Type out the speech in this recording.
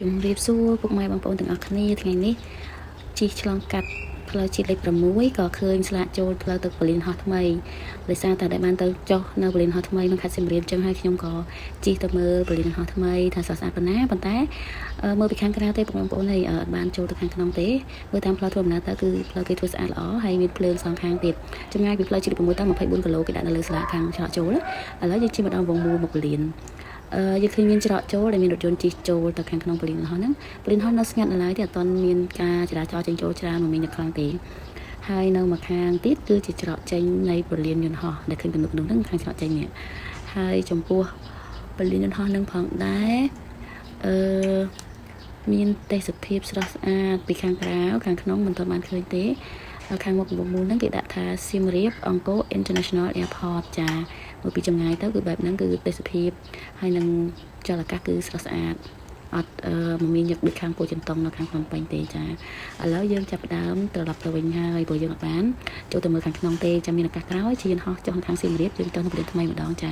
ជំរាបសួរពុកម៉ែបងប្អូនទាំងអស់គ្នាថ្ងៃនេះជិះឆ្លងកាត់ផ្លូវជាតិលេខ6ក៏ឃើញស្លាកចូលផ្លូវទៅព្រលានហោះថ្មីដោយសារតែដែលបានទៅចុះនៅព្រលានហោះថ្មីក្នុងខេត្តសៀមរាបចឹងហើយខ្ញុំក៏ជិះទៅមើលព្រលានហោះថ្មីថាស្រស់ស្អាតប៉ុណ្ណាប៉ុន្តែមើលពីខាងក្រៅទេពុកម៉ែបងប្អូនអើយអត់បានចូលទៅខាងក្នុងទេមើលតាមផ្លូវធ្វើដំណើរទៅគឺផ្លូវគេធ្វើស្អាតល្អហើយមានភ្លើងសងខាងទៀតចម្ងាយពីផ្លូវជាតិលេខ6ទៅ24គីឡូគេដាក់នៅលើស្លាកខាងច្រកចូលឥឡូវយើងជិះមកដល់វងមូលមុខព្រលាន យើងឃើញមានច្រកចូលដែលមានរថយន្តជិះចូលទៅខាងក្នុងព្រលានហោះហ្នឹងព្រលានហោះនៅស្ងាត់នៅឡើយទេអត់ទាន់មានការចរាចរណ៍ចេញចូលច្រើនមិនមាននៅខ្លាំងទេហើយនៅមួយខាងទៀតគឺជាច្រកចេញនៃព្រលានយន្តហោះដែលឃើញទំនុកនោះហ្នឹងខាងច្រកចេញនេះហើយចំពោះព្រលានយន្តហោះនឹងផងដែរអឺមានទេសភាពស្រស់ស្អាតពីខាងក្រៅខាងក្នុងមិនទាន់បានឃើញទេហើយខាងមុខកំពង់មូលហ្នឹងគេដាក់ថាសៀមរាបអង្គរ International Airport ចាមើលពីចម្ងាយទៅគឺបែបហ្នឹងគឺទេសភាព ហើយនឹងចលអាកាសគឺស្រស់ស្អាតអត់អឺមមាញឹកដូចខាងពោធិ៍ចិនតុងនៅខាងភ្នំពេញទេចាឥឡូវយើងចាប់ផ្ដើមត្រឡប់ទៅវិញហើយព្រោះយើងអត់បានចូលទៅមើលខាងក្នុងទេចាំមានឱកាសក្រោយជិះយន្តហោះចុះនៅខាងសៀមរាបយើងទៅនៅប្រទេសថ្មីម្ដងចា។